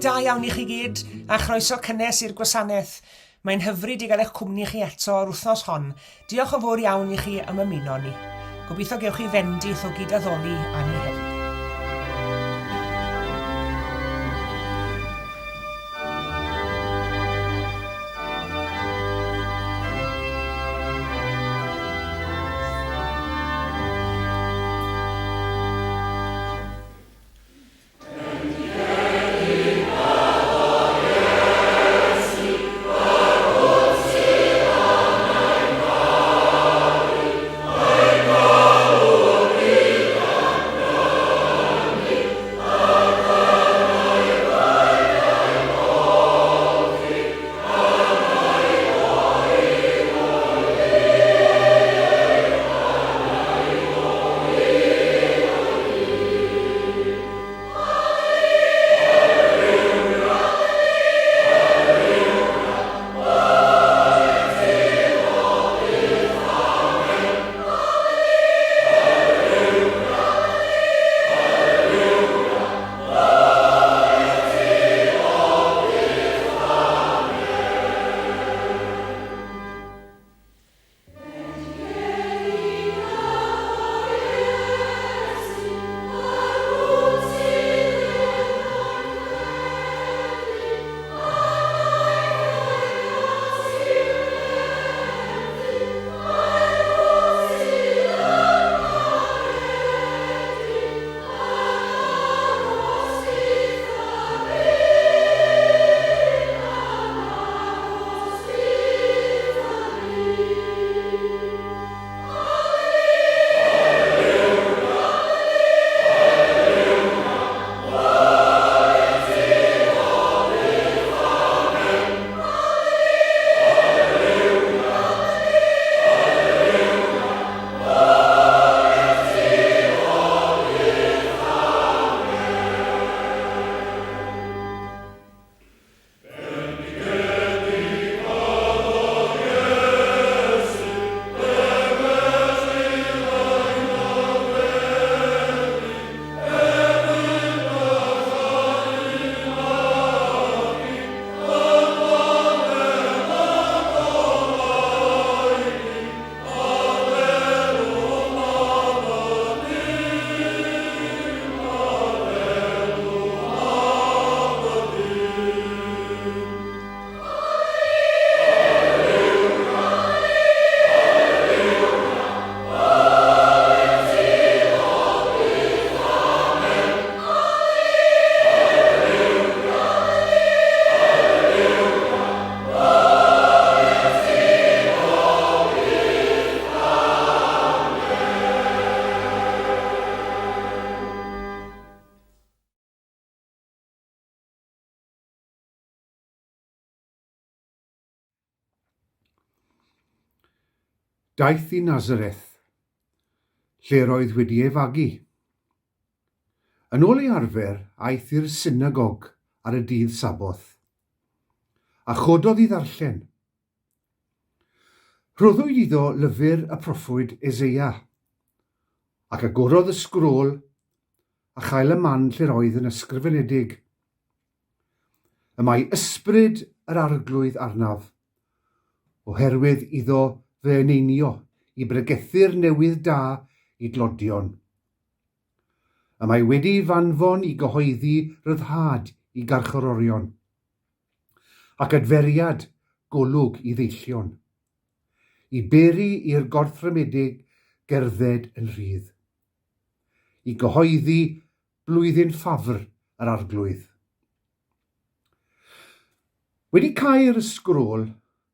da iawn i chi gyd, a chroeso cynnes i'r gwasanaeth. Mae'n hyfryd i gael eich cwmni chi eto yr wythnos hon. Diolch yn fawr iawn i chi am ymuno ni. Gobeithio gewch chi fendith o gyd-addoli â ni heddiw. Daeth i Nazareth, lle yr oedd wedi ei fagu. Yn ôl ei arfer, aeth i'r synagog ar y dydd Saboth, a chododd i ddarllen. Rhoddwyd iddo lyfr y proffwyd Eseia, ac agorodd y sgrôl a chael y man lle'r oedd yn ysgrifenedig. Y mae ysbryd yr Arglwydd arnaf, oherwydd iddo fy eneinio i bregethu'r newydd da i dlodion. Y mae wedi f'anfon i gyhoeddi ryddhad i garcharorion, ac adferiad golwg i ddeillion, i beri i'r gorthrymedig gerdded yn rhydd, i gyhoeddi blwyddyn ffafr yr Arglwydd. Wedi cau'r sgrôl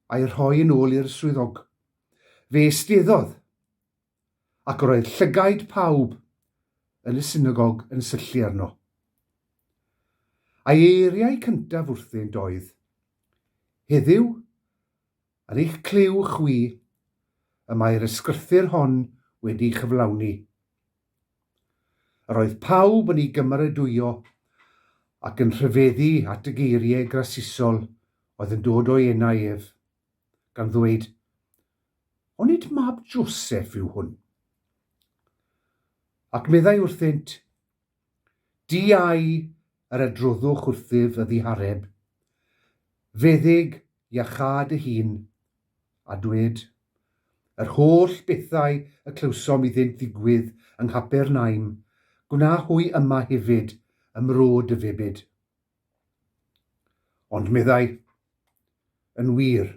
a'i rhoi yn ôl i'r swyddog, fe eisteddodd, ac yr oedd llygaid pawb yn y synagog yn syllu arno. A'i eiriau cyntaf wrthynt oedd, Heddiw, yn eich clyw chwi, y mae'r ysgrythur hon wedi chyflawni. Yr oedd pawb yn ei gymeradwyo ac yn rhyfeddu at y geiriau grasusol oedd yn dod o'i enau ef, gan ddweud, Onid mab Joseph yw hwn? Ac meddai wrthynt, Diau yr adroddwch wrthyf y ddihareb, Feddyg, iachâ dy hun, a dwed, Yr holl bethau y clywsom iddynt ddigwydd yng Nghapernaum, gwna hwy yma hefyd ym mro dy febyd. Ond meddai, Yn wir,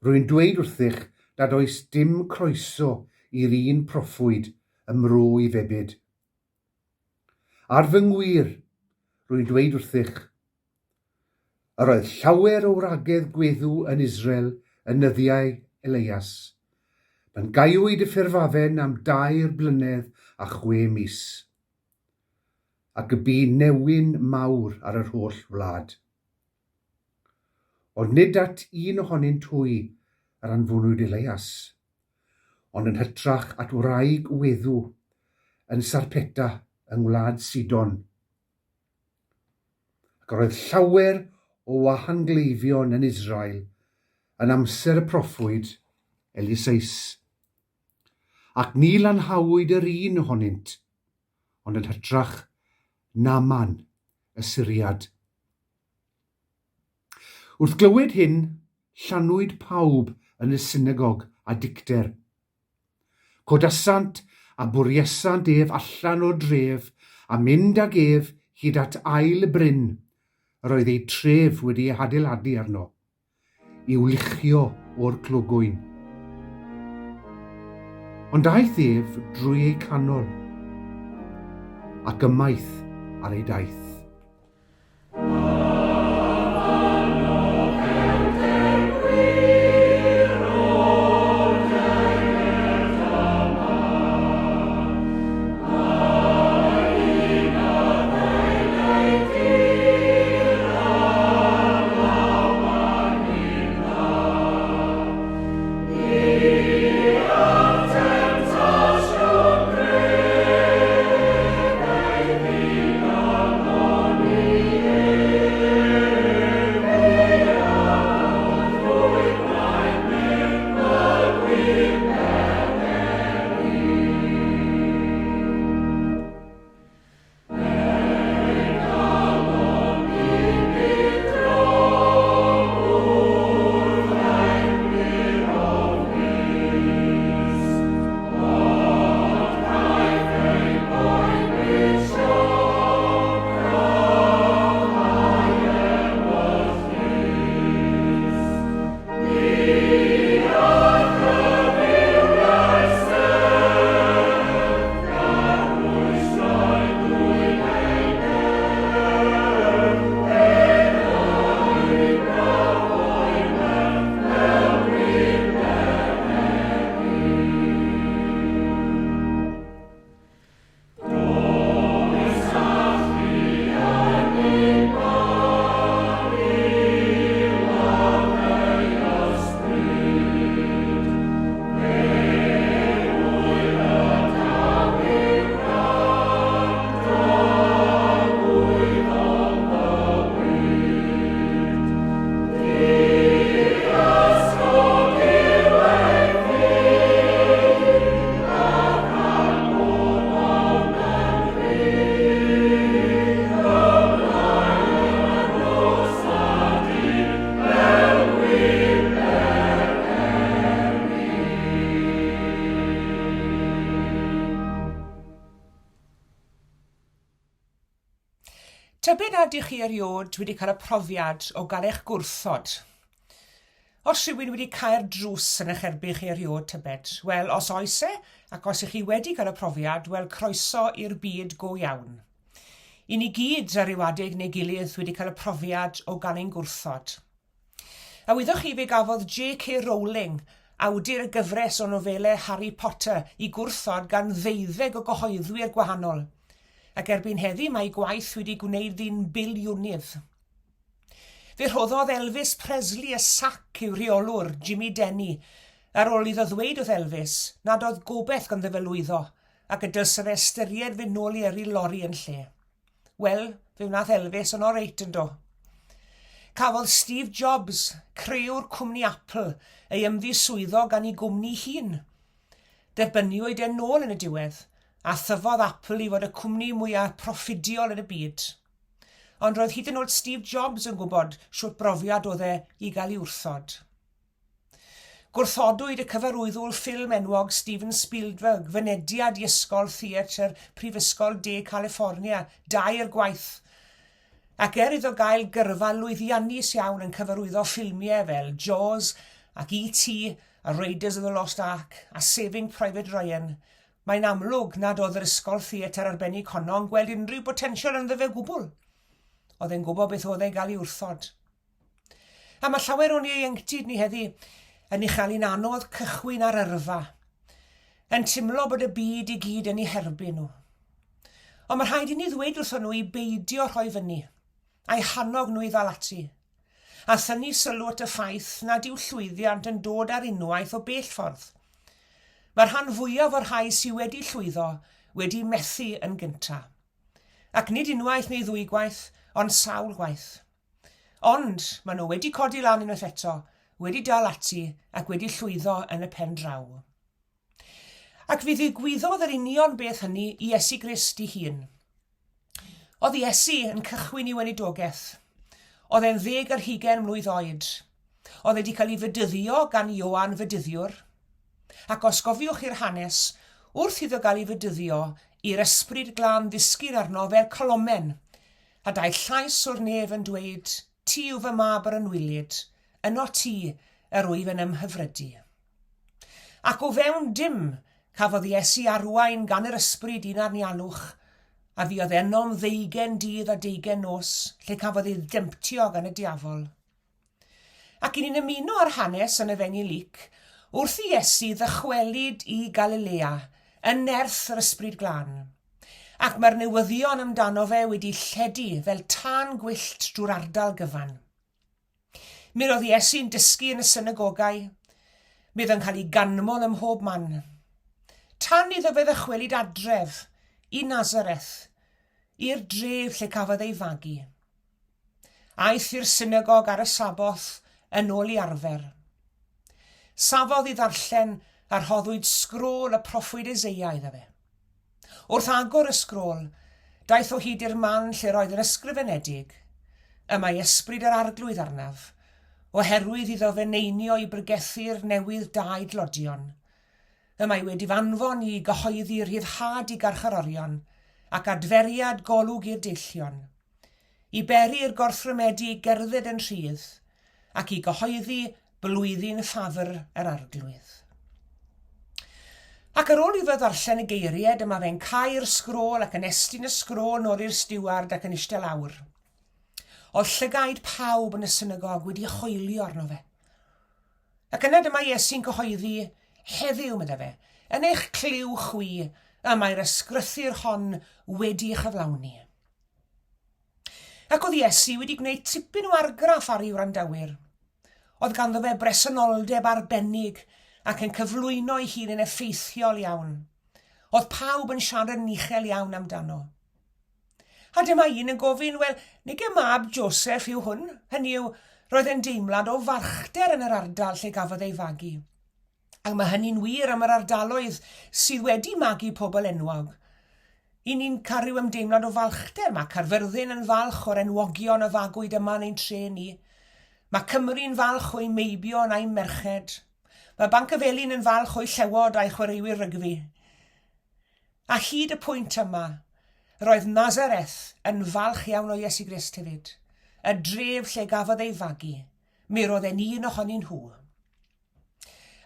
rwy'n dweud wrthych nad oes dim croeso i'r un proffwyd ym mro ei febyd. Ar fy ngwir, rwy'n dweud wrthych, yr oedd llawer o wragedd gweddw yn Israel yn nyddiau Eleias, pan gaewyd y ffurfafen am dair blynedd a chwe mis. Ac y bu newyn mawr ar yr holl wlad. Ond nid at un ohonynt hwy yr anfonwyd Eleias, ond yn hytrach at wraig weddw yn Sarpeta yng ngwlad Sidon. Ac yr oedd llawer o wahangleifion yn Israel yn amser y proffwyd Eliseus. Ac ni lanhawyd yr un ohonynt, ond yn hytrach Naaman y Syriad. Wrth glywed hyn, llanwyd pawb yn y synagog â dicter. Codasant a bwriasant ef allan o'r dref a mynd ag ef hyd at ail y bryn yr oedd eu tref wedi ei hadeiladu arno. i'w luchio o'r clogwyn. Ond aeth ef drwy eu canol, ac ymaith ar ei daith. Tybed a ydych chi erioed wedi cael y profiad o gael eich gwrthod? Os rhywun wedi cau'r drws yn eich erbyn chi erioed, tybed? Wel, os oes e, ac os ych chi wedi cael y profiad, wel, croeso i'r byd go iawn. I ni gyd, ar ryw adeg neu gilydd, wedi cael y profiad o gael ein gwrthod. A wyddoch chi fe gafodd JK Rowling, awdur y gyfres o nofelau Harry Potter, i gwrthod gan ddeuddeg o gyhoeddwyr gwahanol. Ac erbyn heddi mae ei gwaith wedi gwneud ddi'n biliwnydd. Fe rhoddodd Elvis Presley y sac i'w rheolwr, Jimmy Denny, ar ôl iddo ddweud wrth Elvis nad oedd gobaith ganddo fe lwyddo ac y dylse fe ystyried fynd nôl i yrru lori yn lle. Wel, fe wnaeth Elvis yn oreit yn do. Cafodd Steve Jobs, crëwr cwmni Apple, ei ymddiswyddo gan ei gwmni hun. Derbyniwyd e'n nôl yn y diwedd, a thyfodd Apple i fod y cwmni mwyaf proffidiol yn y byd. Ond roedd hyd yn oed Steve Jobs yn gwybod shwt brofiad oedd e i gael ei wrthod. Gwrthodwyd y cyfarwyddwr ffilm enwog Steven Spielberg fynediad i Ysgol Theatr Prifysgol De California dair gwaith, ac er iddo gael gyrfa lwyddiannus iawn yn cyfarwyddo ffilmiau fel Jaws ac E.T. a Raiders of the Lost Ark a Saving Private Ryan, mae'n amlwg nad oedd yr ysgol theatr arbennig honno yn gweld unrhyw botensial ynddo fe o gwbl. Oedd e'n gwybod beth oedd e gael ei wrthod. A mae llawer o'n ieuenctid ni heddi yn ei chael hi'n anodd cychwyn ar yrfa, yn timlo bod y byd i gyd yn eu herbyn nhw. Ond mae rhaid i ni ddweud wrthon nhw i beidio rhoi fyny, a'i hannog nhw i ddal ati, a thynnu sylw at y ffaith nad yw llwyddiant yn dod ar unwaith o bell ffordd. Mae'r rhan fwyaf o'r rhai sydd wedi llwyddo wedi methu yn gyntaf. Ac nid unwaith neu ddwygwaith, ond sawl gwaith. Ond, maen nhw wedi codi lan unwaith eto, wedi dal ati ac wedi llwyddo yn y pen draw. Ac fe ddigwyddodd yr union beth hynny i Iesu Grist ei hun. Oedd Iesu yn cychwyn i weinidogaeth. Oedd e'n ddeg ar hugain mlwydd oed. Oedd e wedi cael ei fedyddio gan Ioan Fedyddiwr. Ac os gofiwch chi'r hanes, wrth iddo gael ei fedyddio, i'r Ysbryd Glân ddisgyn arno fel colomen, A daeth llais o'r nef yn dweud, Ti yw fy mab yr anwylyd, ynot ti yr wyf yn ymhyfrydu. Ac o fewn dim, cafodd Iesu arwain gan yr Ysbryd i'n anialwch, a fuodd enom ddeugain dydd a deugain nos, lle cafodd ei demtio gan y diafol. Ac i ni'n ymuno â'r hanes yn Efengyl Luc, wrth i Iesu ddychwelyd i Galilea yn nerth yr Ysbryd Glân. Ac mae'r newyddion amdano fe wedi lledu fel tân gwyllt drwy'r ardal gyfan. Mi roedd Iesu'n dysgu yn y synagogau, mi oedd yn cael ei ganmol ym mhob man. Tan iddo fe ddychwelyd adref, i Nazareth, i'r dref lle cafodd ei fagu. Aeth i'r synagog ar y Saboth yn ôl i arfer. Safodd i ddarllen a rhoddwyd sgrôl y proffwyd Eseia iddo fe. Wrth agor y sgrôl, daeth o hyd i'r man lle roedd yn ysgrifenedig, Y mae ysbryd yr Arglwydd arnaf, oherwydd iddo fe neinio i bregethu'r newydd da i dlodion. Y mae wedi f'anfon i gyhoeddi rhyddhad i garcharorion, ac adferiad golwg i'r deillion. I beri'r gorthrymedi gerdded yn rhydd, ac i gyhoeddi blwyddyn ffafr yr Arglwydd. Ac ar ôl iddo ddarllen y geiriau, dyma fe'n cau'r sgrôl ac yn estyn y sgrôl nôl i'r stiward ac yn eistedd lawr. Oedd llygaid pawb yn y synagog wedi hoelio arno fe. Ac yna dyma Iesu'n cyhoeddi, heddiw, medde fe, yn eich clyw chwi, y mae'r ysgrythur hon wedi chyflawni. Ac oedd Iesu wedi gwneud tipyn o argraff ar ei wrandawyr. Oedd ganddo fe bresenoldeb arbennig ac yn cyflwyno ei hun yn effeithiol iawn. Oedd pawb yn siarad yn uchel iawn amdano. A dyma un yn gofyn, wel, nige mab Joseph yw hwn? Hynny yw, roedd e'n deimlad o farchder yn yr ardal lle gafodd ei fagu. Ac mae hynny'n wir am yr ardaloedd sydd wedi magu pobl enwog. I ni'n cael rhyw ymdeimlad o falchder. Mae Caerfyrddin yn falch o'r enwogion a fagwyd yma yn ein tre ni. Mae Cymru'n falch o'i meibion a'i merched. Mae Bancyfelin yn falch o'i llewod a'i chwaraewyr rygbi. A hyd y pwynt yma, roedd Nazareth yn falch iawn o Iesu Grist hefyd, y dref lle gafodd ei fagu. Mi roedd e'n un ohonyn nhw.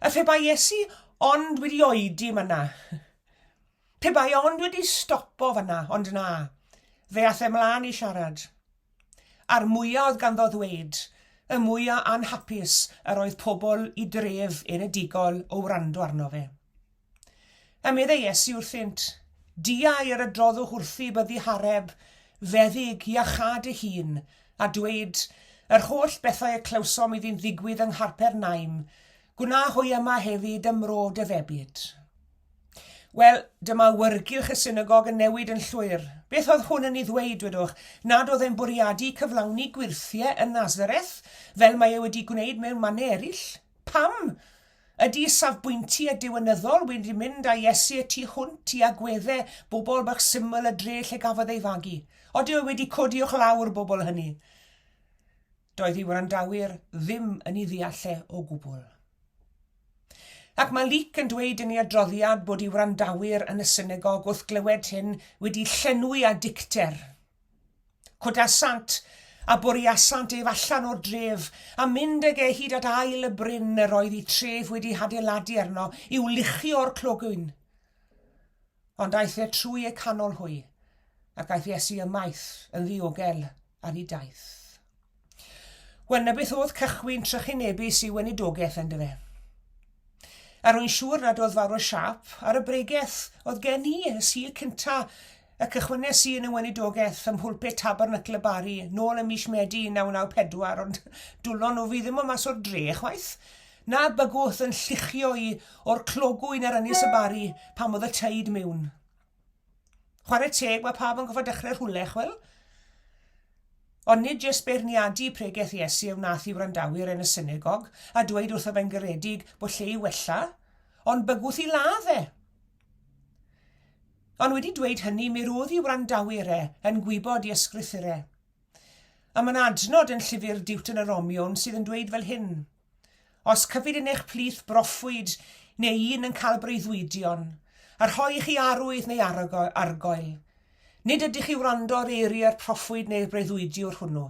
A phe bai Iesu ond wedi oedi myna. Pe bai ond wedi stopo fyna, ond na, fe ath e mlaen i siarad. A'r mwya oedd ganddo ddweud, y mwya anhapus yr oedd pobl i dref enedigol o wrando arno fe. A meddai Iesu wrthynt, Diau yr adroddwch wrthi byddi Hareb, feddyg, iachâ dy hun, a dweud, Yr holl bethau y clywsom iddi'n ddigwydd yng Ngharpernaum, gwna hwy yma hefyd ym mro dy febyd. Wel, dyma awyrgylch y synagog yn newid yn llwyr. Beth oedd hwn yn ei ddweud, dwedwch, nad oedd e'n bwriadu cyflawni gwyrthiau yn Nazareth, fel mae e wedi gwneud mewn mannau eraill? Pam? Ydy safbwyntiau diwinyddol wedi mynd â Iesu y tu hwnt i agweddau bobl bach syml y dre lle gafodd ei fagu? Odi o wedi codi o'ch lawr bobl hynny? Doedd ei wrandawyr ddim yn ei ddeall e o gwbl. Ac mae Luc yn dweud yn ei adroddiad bod ei wrandawyr yn y synagog wrth glywed hyn wedi llenwi â dicter. Codasant a bwriasant ef allan o'r dref, a mynd ag e hyd at ael y bryn yr oedd eu tref wedi hadeiladu arno i'w luchio o'r clogwyn. Ond aeth e trwy eu canol hwy, ac aeth Iesu ymaith yn ddiogel ar ei daith. Wel, na beth oedd cychwyn trychinebus i weinidogaeth, yndyfe? A rwy'n siŵr nad oedd fawr o siâp ar y bregeth oedd gen i y Sul cynta y cychwynnes i yn y weinidogaeth ym mhulpit Tabernacl y Barri nôl ym mis Medi 1994, ond dwlon nhw fi ddim o mas o'r dre chwaith, na bygwth yn lluchio i o'r clogwyn ar Ynys y Barri pan oedd y tyd miwn. Chwarae teg, mae pawb yn gofod dechrau rhywle, chwel. Ond nid jyst beirniadu pregeth Iesu a wnaeth i wrandawyr yn y synagog a dweud wrtho fe'n garedig bod lle i wella, ond bygwth i ladd e. Ond wedi dweud hynny, mi roedd i wrandawyr e yn gwybod i ysgrythurau. A mae'n adnod yn llyfr Deuteronomion sydd yn dweud fel hyn. Os cyfyd yn eich plith broffwyd neu un yn cael breuddwydion, a rhoi i chi arwydd neu argoel, nid ydych i wrando ar eiriau'r proffwyd neu'r breuddwydiwr hwnnw.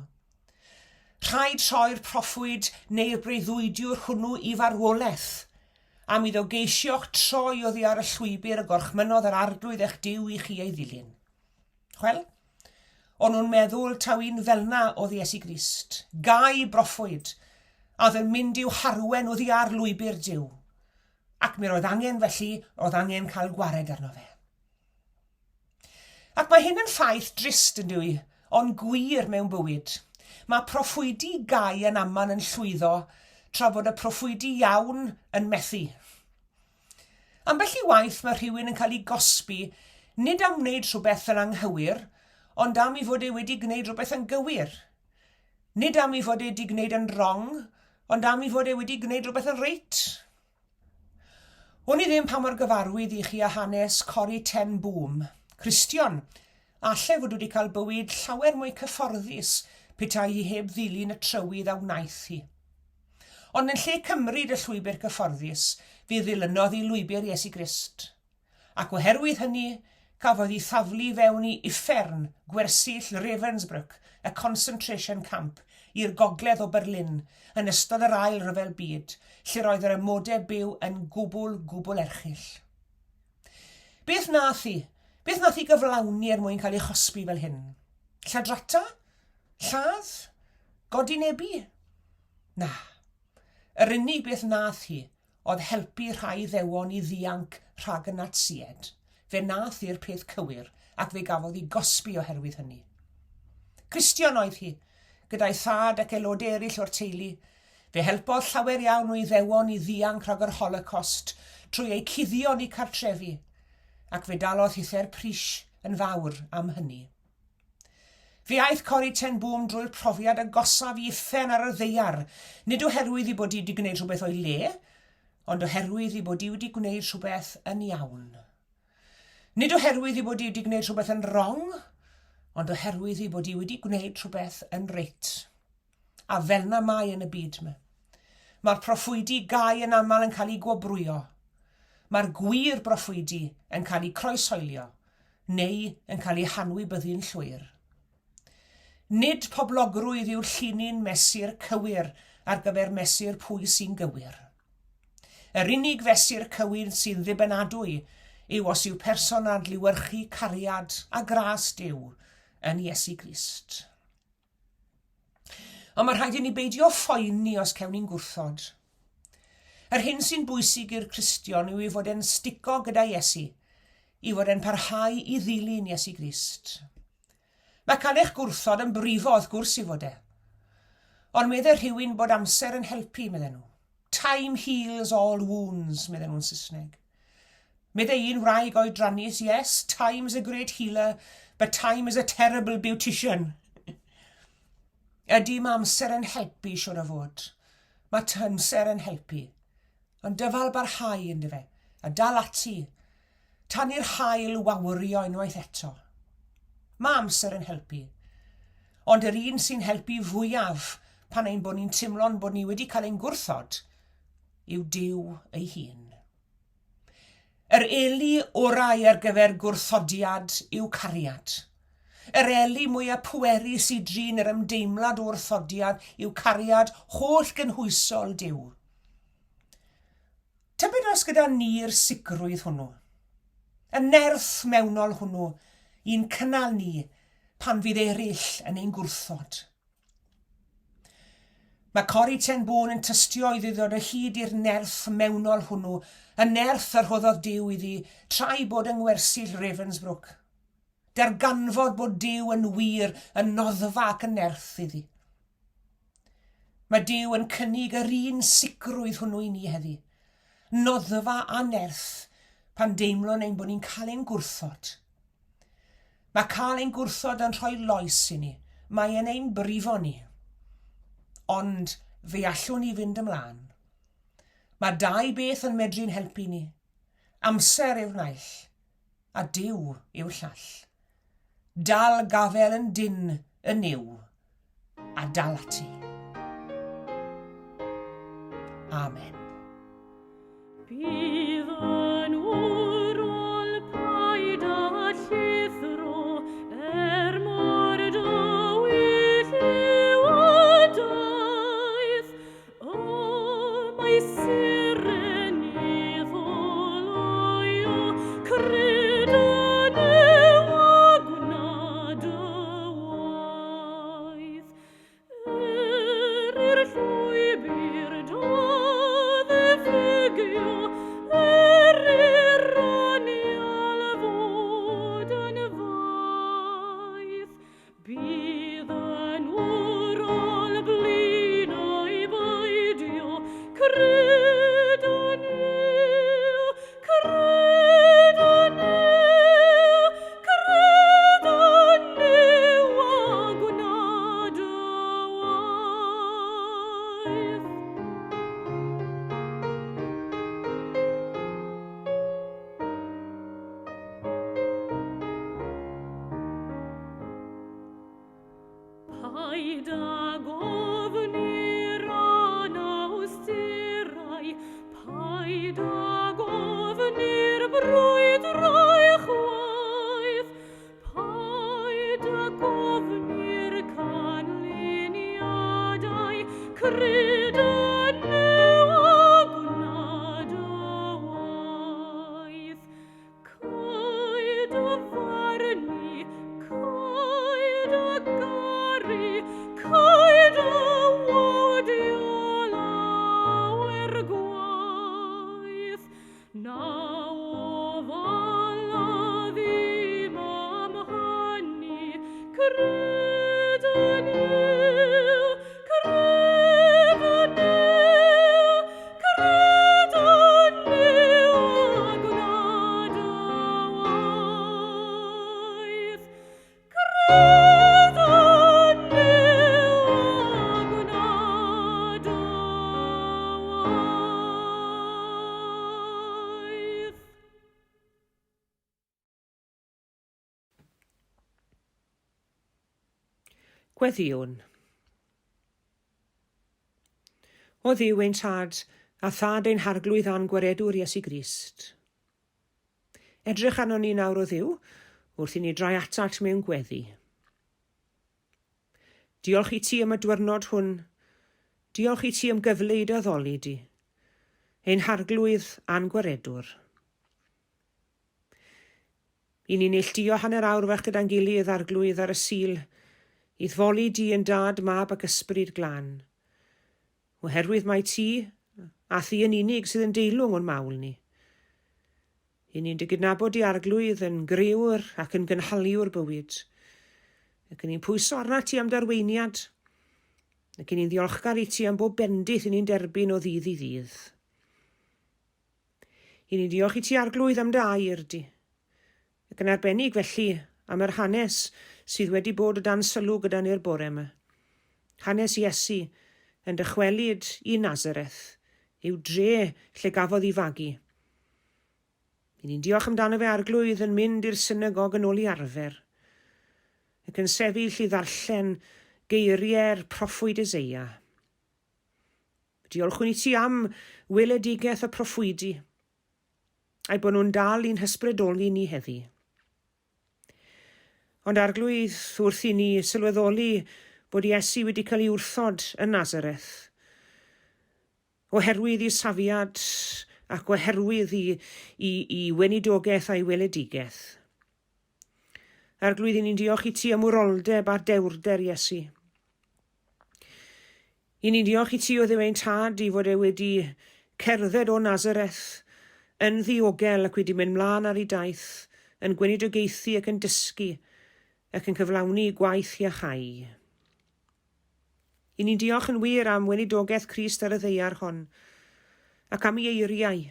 Rhaid rhoi'r proffwyd neu'r breuddwydiwr hwnnw i farwolaeth, am iddo geisio'ch troi oddi ar y llwybr y gorchmynnodd yr Arglwydd eich Duw i chi ei ddilyn. Wel, o'n nhw'n meddwl taw un fel'na oedd Iesu Grist, gau broffwyd, a oedd yn mynd i'w harwen oddi ar lwybr Duw. Ac mi roedd angen felly, roedd angen cael gwared arno fe. Ac mae hyn yn ffaith drist yn dyw ond gwir mewn bywyd. Mae proffwydi gau yn aml yn llwyddo, tra bod y proffwydi iawn yn methu. Ambell i waith mae rhywun yn cael ei gosbi nid am wneud rhywbeth yn anghywir, ond am ei fod e wedi gwneud rhywbeth yn gywir. Nid am ei fod e wedi gwneud yn wrong, ond am ei fod e wedi gwneud rhywbeth yn reit. Wn i ddim pa mor gyfarwydd i chi â hanes Corrie ten Boom, Cristion, alle fod wedi cael bywyd llawer mwy cyfforddus petai hi heb ddilyn y trywydd a wnaeth hi. Ond yn lle cymryd y llwybr cyfforddus, fe ddilynodd hi lwybr Iesu Grist. Ac oherwydd hynny, cafodd hi thaflu fewn i uffern gwersyll Ravensbrück, y concentration camp, i'r gogledd o Berlin, yn ystod yr Ail Ryfel Byd, lle roedd yr amodau byw yn gwbl, gwbl erchyll. Beth nath hi? Beth nath hi gyflawni er mwyn cael ei chosbi fel hyn? Lladrata? Lladd? Godinebu? Na. Yr unig beth nath hi oedd helpu rhai Iddewon i ddianc rhag y Natsïed. Fe nath hi'r peth cywir ac fe gafodd hi gosbi oherwydd hynny. Cristion oedd hi, gyda'i thad ac aelodau eraill o'r teulu. Fe helpodd llawer iawn o Iddewon i ddianc rhag yr Holocost trwy eu cuddio yn eu cartrefi, ac fe dalodd hither'r pris yn fawr am hynny. Fe aeth Corrie ten Boom drwy'r profiad agosaf i uffern ar y ddaear, nid oherwydd ei bod hi wedi gwneud rhywbeth o'i le, ond oherwydd ei bod hi wedi gwneud rhywbeth yn iawn. Nid oherwydd ei bod hi wedi gwneud rhywbeth yn wrong, ond oherwydd ei bod hi wedi gwneud rhywbeth yn reit. A fel'na mae yn y byd 'ma. Mae'r proffwydi gau yn aml yn cael eu gwobrwyo. Mae'r gwir broffwydi yn cael eu croeshoelio, neu yn cael eu hanwybyddu'n llwyr. Nid poblogrwydd yw'r llinyn mesur cywir ar gyfer mesur pwy sy'n gywir. Yr unig fesur cywir sy'n ddibynadwy yw os yw person yn adlewyrchu cariad a gras Duw yn Iesu Grist. Ond mae rhaid i ni beidio phoeni os cewn ni'n gwrthod. Yr hyn sy'n bwysig i'r Cristion yw i fod e'n stico gyda Iesu, i fod e'n parhau i ddilyn Iesu Grist. Mae cael eich gwrthod yn brifo wrth gwrs i fod e. Ond medde rhywun bod amser yn helpu, medden nhw. Time heals all wounds, medden nhw'n Saesneg. Meddai un wraig oedrannus, yes, time is a great healer, but time is a terrible beautician. Ydy, mae amser yn helpu, siwr o fod. Mae amser yn helpu. Ond dyfal barhau, ynddo fe, a dal ati, tan i'r haul wawrio unwaith eto. Mae amser yn helpu. Ond yr un sy'n helpu fwyaf pan ein bod ni'n teimlo'n bod ni wedi cael ein gwrthod yw Duw ei hun. Yr eli orau ar gyfer gwrthodiad yw cariad. Yr eli mwyaf pwerus i drin yr ymdeimlad o wrthodiad yw cariad holl gynhwysol Duw. Tybed oes gyda ni'r sicrwydd hwnnw, y nerth mewnol hwnnw i'n cynnal ni pan fydd eraill yn ein gwrthod? Mae Corrie ten Boom yn tystio iddi ddod o hyd i'r nerth mewnol hwnnw, y nerth y rhoddodd Duw iddi tra'i bod yng ngwersyll Ravensbrück. Darganfod bod Duw yn wir yn noddfa ac yn nerth iddi. Mae Duw yn cynnig yr un sicrwydd hwnnw i ni heddi. Noddfa a nerth pan deimlwn ein bod ni'n cael ein gwrthod. Mae cael ein gwrthod yn rhoi loes i ni. Mae e'n ein brifo ni. Ond fe allwn ni fynd ymlaen. Mae dau beth yn medru'n helpu ni. Amser yw'r naill, a Duw yw'r llall. Dal gafel yn dynn yn Nuw, a dal ati. Amen. Bydd yn wrol paid â llithro, er mor dywyll yw y daith. O, mae seren i ddolau, cred yn Nuw a gwna dy waith. Er i'r llwybr da ddiffygio, er i'r anial fod yn faith, bydd yn wrol blin o'i beidio, cred yn Nuw, Cred yn Nuw, cred yn Nuw a gwna dy waith. Paid ag ofni'r anawsterau, paid ag ofni'r brwydrau chwaith, paid ag ofni'r canlyniadau, cred yn Nuw a gwna dy waith. Caed y farnu, caed y garu, caed y wawdio lawer gwaith. Na ofala ddim am hynny, cred yn Nuw, cred yn Nuw, Cred yn Nuw a gwna dy waith. Cred yn Nuw a gwna dy waith. Gweddïwn. O Dduw ein Tad, a Thad ein Harglwydd a'n Gwaredwr Iesu Grist. Edrych arnon ni nawr, o Dduw, wrth i ni droi atat mewn gweddi. Diolch i ti am y dwyrnod hwn. Diolch i ti am gyfle i dy addoli di, ein Harglwydd a'n Gwaredwr. I ni neilltuo hanner awr fach gyda'n gilydd, Arglwydd, ar y Sul, i'th foli di yn Dad, Mab ac Ysbryd Glân. Oherwydd mai ti, a thi yn unig, sydd yn deilwng o'n mawl ni. I ni'n dy gydnabod di, Arglwydd, yn grëwr ac yn gynhaliwr bywyd. Ac yn ni'n pwyso arnat ti am dy arweiniad. Ac i ni'n ddiolchgar i ti am bob bendith i ni'n derbyn o ddydd i ddydd. I ni'n diolch i ti Arglwydd am dy air di. Ac yn arbennig felly am yr hanes sydd wedi bod o dan sylw gyda ni'r bore yma. Hanes Iesu yn dychwelyd i Nazareth, i'w dre lle gafodd ei fagu. I ni'n diolch amdano fe Arglwydd yn mynd i'r synagog yn ôl i arfer. Ac yn sefyll i ddarllen geiriau'r proffwyd Eseia. Diolchwn i ti am weledigaeth y proffwydi, a'i bod nhw'n dal i'n hysbrydoli ni heddi. Ond Arglwydd, wrth i ni sylweddoli bod Iesu wedi cael ei wrthod yn Nazareth, oherwydd i safiad ac oherwydd i, i, i weinidogaeth a'i weledigaeth. Arglwydd, i ni'n diolch i ti am wroldeb a dewrder Iesu. I ni'n diolch i ti o Dduw ein Tad i fod e wedi cerdded o Nazareth yn ddiogel ac wedi mynd mlaen ar ei daith yn gweinidogaethu ac yn dysgu ac yn cyflawni gwaith iachau. I ni'n diolch yn wir am weinidogaeth Crist ar y ddaear hon, ac am ei eiriau.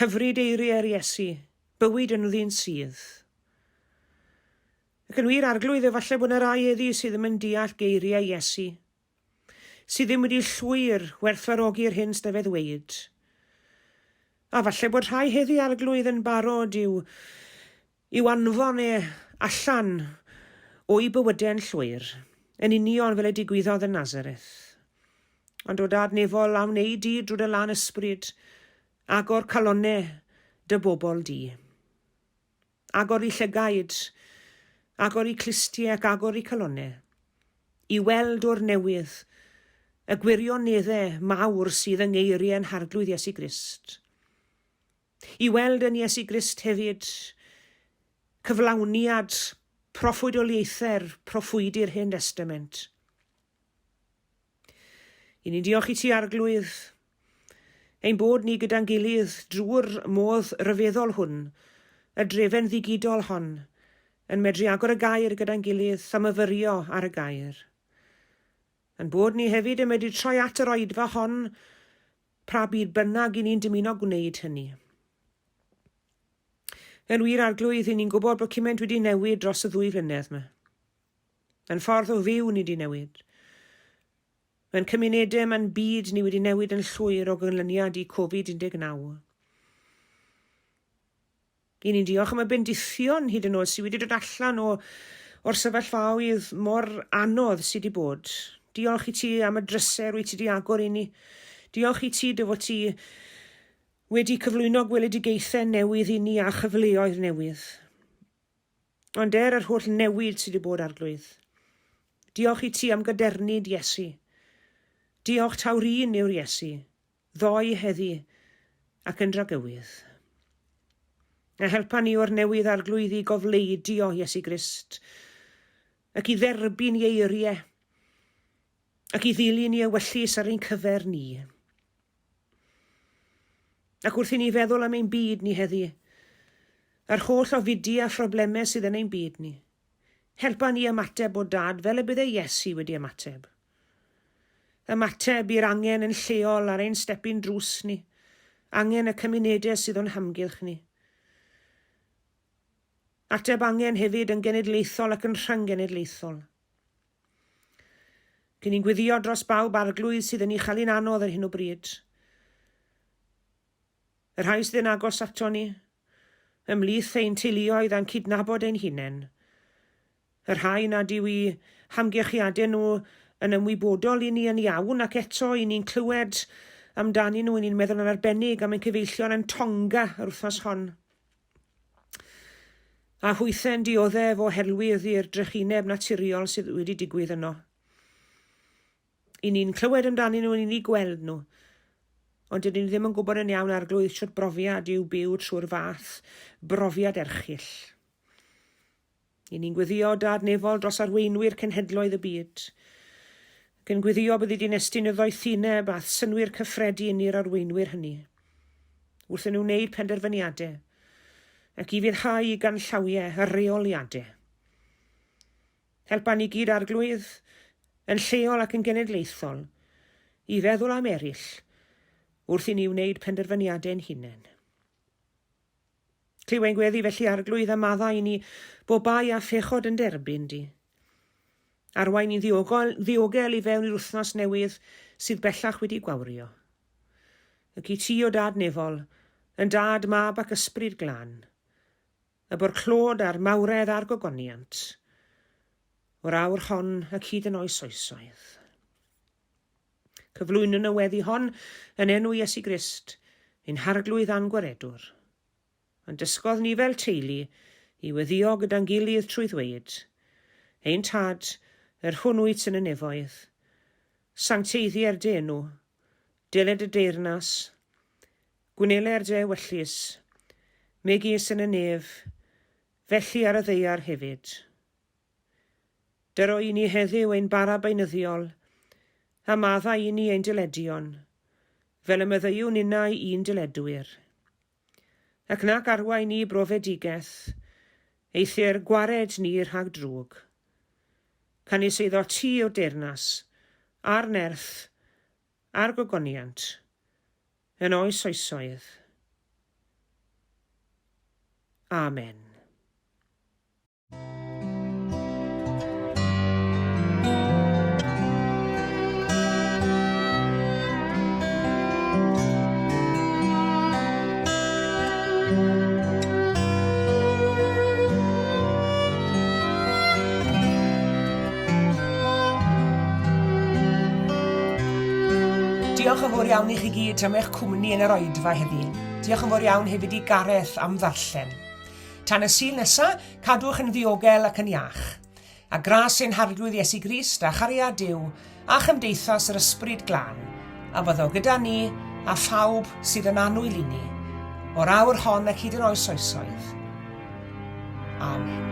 Hyfryd eiriau'r Iesu, bywyd yn ddyn sydd. Ac yn wir, Arglwydd, efallai bod yna rai heddi sydd ddim yn deall geiriau Iesu, sydd ddim wedi llwyr werthfawrogi'r hyn sydd fe ddweud. A falle bod rhai heddi, Arglwydd, yn barod i'w I'w anfon e allan o'u bywydau'n llwyr, yn union fel y digwyddodd yn Nazareth. Ond o Dad nefol, a wnei di drwy dy lân ysbryd agor calonne dy bobl di. Agor i llygaid, agor i clustiau ac agor i calonne, i weld o'r newydd y gwirioneddau mawr sydd yng ngeiriau ein Harglwydd Iesu Grist. I weld yn Iesu Grist hefyd cyflawniad proffwydoliaethau'r proffwydi'r Hen Destament. I ni'n diolch i ti, Arglwydd, ein bod ni gyda'n gilydd drwy'r modd ryfeddol hwn, y drefen ddigidol hon, yn medru agor y gair gyda'n gilydd a myfyrio ar y gair. Ein bod ni hefyd yn medru troi at yr oedfa hon pra byd bynnag i ni'n dymuno gwneud hynny. Yn wir, Arglwydd, i ni'n gwybod bod cymaint wedi newid dros y ddwy flynedd yma. Mae'n ffordd o fyw ni wedi newid. Mae'n cymunedau, mae'n byd ni wedi newid yn llwyr o ganlyniad i Covid-19. Y'n ni'n diolch am y bendithion hyd yn oed sydd wedi dod allan o, o'r sefyllfaoedd mor anodd sydd wedi bod. Diolch i ti am y drysau rwy ti wedi agor i ni. Diolch i ti dy fod ti wedi cyflwyno gweledigaethau newydd i ni a chyfleoedd newydd. Ond er yr holl newid sydd wedi bod, Arglwydd, diolch i ti am gadernid Iesu. Diolch taw'r un yw'r Iesu, ddoe, heddi, ac yn dragywydd. A helpa ni o'r newydd Arglwydd i gofleidio Iesu Grist, ac i dderbyn ei eiriau, ac i ddilyn ei ewyllys ar ein cyfer ni. Ac wrth i ni feddwl am ein byd ni heddi, a'r holl ofidiau a phroblemau sydd yn ein byd ni, helpa ni ymateb o Dad fel y bydde Iesu wedi ymateb. Ymateb i'r angen yn lleol ar ein stepyn drws ni, angen y cymunedau sydd o'n hamgylch ni. Ateb angen hefyd yn genedlaethol ac yn rhyng-genedlaethol. Cyn ni'n gweddio dros bawb Arglwydd sydd yn ei chael hi'n anodd ar hyn o bryd. Y rhai sydd yn agos ato ni, ymhlith ein teuluoedd a'n cydnabod ein hunain, y rhai nad yw eu hamgylchiadau nhw yn ymwybodol i ni yn iawn ac eto i ni'n clywed amdanyn nhw, i ni'n meddwl yn arbennig am ein cyfeillion yn Tonga yr wythnos hon. A hwythau'n dioddef oherwydd i'r drychineb naturiol sydd wedi digwydd yno. I ni'n clywed amdanyn nhw, i ni'n gweld nhw. Ond dydyn ni ddim yn gwybod yn iawn Arglwydd shwt brofiad yw byw trwy'r fath brofiad erchyll. I ni'n gweddio, Dad nefol, dros arweinwyr cenhedloedd y byd. Ac yn gweddio byddi di'n estyn y ddoethineb a'th synnwyr cyffredin i'r arweinwyr hynny, wrth i nhw wneud penderfyniadau, ac i fuddhau i ganllawiau a rheoliadau. Helpa ni gyd, Arglwydd, yn lleol ac yn genedlaethol, i feddwl am eraill wrth i ni wneud penderfyniadau'n hunain. Clyw ein gweddi felly, Arglwydd, a maddau i ni bob bai a phechod yn derbyn di. Arwain ni'n ddiogel, ddiogel i fewn i'r wythnos newydd sydd bellach wedi gwawrio. Ac i ti, o Dad nefol, yn Dad, Mab ac Ysbryd Glân, Y bo'r clod a'r mawredd a'r gogoniant, o'r awr hon ac hyd yn oes oesoedd. Cyflwynwn y weddi hon yn enw Iesu Grist, ein Harglwydd a'n Gwaredwr. Ond dysgodd ni fel teulu i weddïo gyda'n gilydd trwy ddweud, Ein Tad, yr hwn wyt yn y nefoedd, sancteiddier dy enw, deled dy deyrnas, gwneler dy ewyllys, megis yn y nef, felly ar y ddaear hefyd. Dyro i ni heddiw ein bara beunyddiol, a maddau i ni ein dyledion, fel y maddeuwn ninnau i'n dyledwyr. Ac nac arwain ni i brofedigaeth, eithr gwared ni rhag drwg. Canys eiddo ti yw'r deyrnas, a'r nerth, a'r gogoniant, yn oes oesoedd. Amen. Diolch yn fawr iawn i chi gyd am eich cwmni yn yr oedfa heddi. Diolch yn fawr iawn hefyd i Gareth am ddarllen. Tan y Sul nesa, cadwch yn ddiogel ac yn iach. A gras ein Harglwydd Iesu Grist a chariad Duw a chymdeithas yr Ysbryd Glân, a fyddo gyda ni a phawb sydd yn annwyl i ni, o'r awr hon ac hyd yn oes oesoedd. Amen.